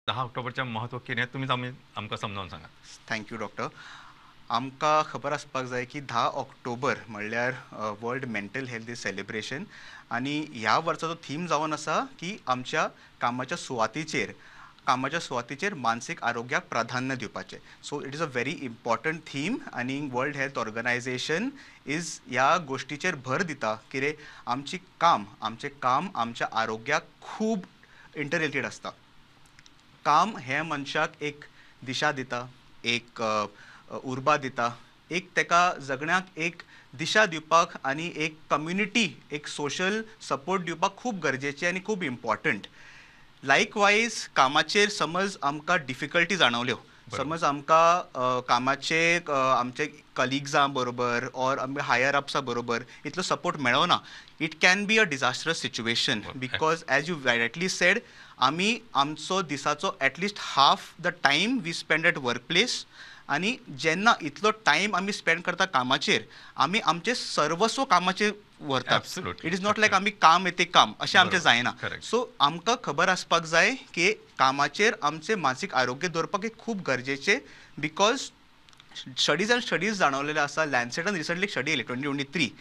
10 ऑक्टोबरचें म्हत्व कितें, तुमीच आमी आमकां समजावन सांगात. Thank you doctor. आमकां खबर आसपाक जाय की 10 ऑक्टोबर म्हणल्यार World Mental Health Day celebration आनी ह्या वर्साचो थीम जावन आसा की आमच्या कामाच्या सुवातीचेर मानसीक आरोग्याक प्राधान्य दिवपाचें. So it is a very important theme आनी वर्ल्ड हेल्थ ऑर्गनायझेशन is ह्या गोश्टीचेर भर दिता कितें आमची काम आमचें काम आमच्या आरोग्याक खूब इंटररिलेटेड आसता. काम हें मनशाक एक दिशा दिता, एक उर्बा दिता, एक ताका जगण्याक एक दिशा दिवपाक आनी एक कम्युनिटी, एक सोशल सपोर्ट दिवपाक खूब गरजेचें आनी खूब इम्पॉर्टंट. लायकवायज कामाचेर समज आमकां डिफिकल्टी जाणवल्यो, समज आमकां कामाचे आमचे कलिग्जां बरोबर ऑर आमचे हायर अप्सा बरोबर इतलो सपोर्ट मेळना, it can be a disastrous situation because, as you rightly said, आमी आमचो दिसाचो at least half the time we spend at work place आनी जेन्ना इतलो टायम आमी स्पेंड करता कामाचेर, आमी आमचें सर्वस्व कामाचेर व्हरतात. It is not like आमी काम येते काम अशें आमचें जायना. सो आमकां खबर आसपाक जाय की कामाचेर आमचें मानसीक आरोग्य दवरपाक एक खूब गरजेचें, because studies and studies जाणवलेले आसा. लॅन्सेटान रिसंटली स्टडी येयली 2023,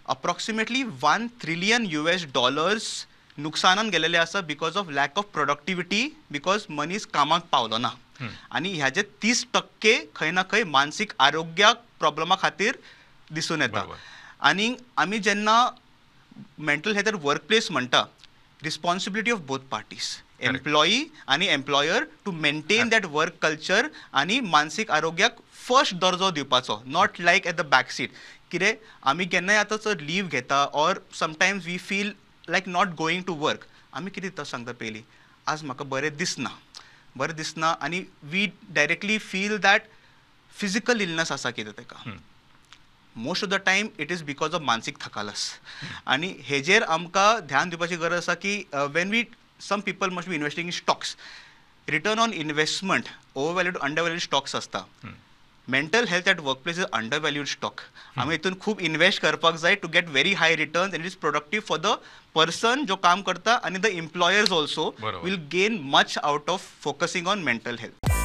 approximately US$1 trillion नुकसानान गेलेले आसा because of lack of productivity, because मनीस कामाक पावलो ना आनी ह्याचे 30% खंय ना खंय मानसीक आरोग्याक प्रॉब्लमा खातीर दिसून येता. आनी आमी जेन्ना mental health at work place म्हणटा, responsibility of both parties, employee आनी employer, to maintain that work culture आनी मानसीक आरोग्याक फर्स्ट दर्जो दिवपाचो, not like at the back seat. कितें आमी केन्नाय आतां चड लीव घेता or sometimes we feel like not going to work, आमी कितें दिता, सांगता पयलीं, आज म्हाका बरें दिसना, बरें दिसना आनी we directly feel that physical illness आसा कितें ताका. Most of the time it is because of मानसीक थकालस आनी हेजेर आमकां ध्यान दिवपाची गरज आसा की when we some people must be investing in stocks, return on investment, over valued, under valued stocks आसता. Mental health at work place is under valued stock. आमी हितून खूब इन्वेस्ट करपाक जाय to get very high returns, and it is productive for the person जो काम करता आनी the employers also will gain much out of focusing on mental health.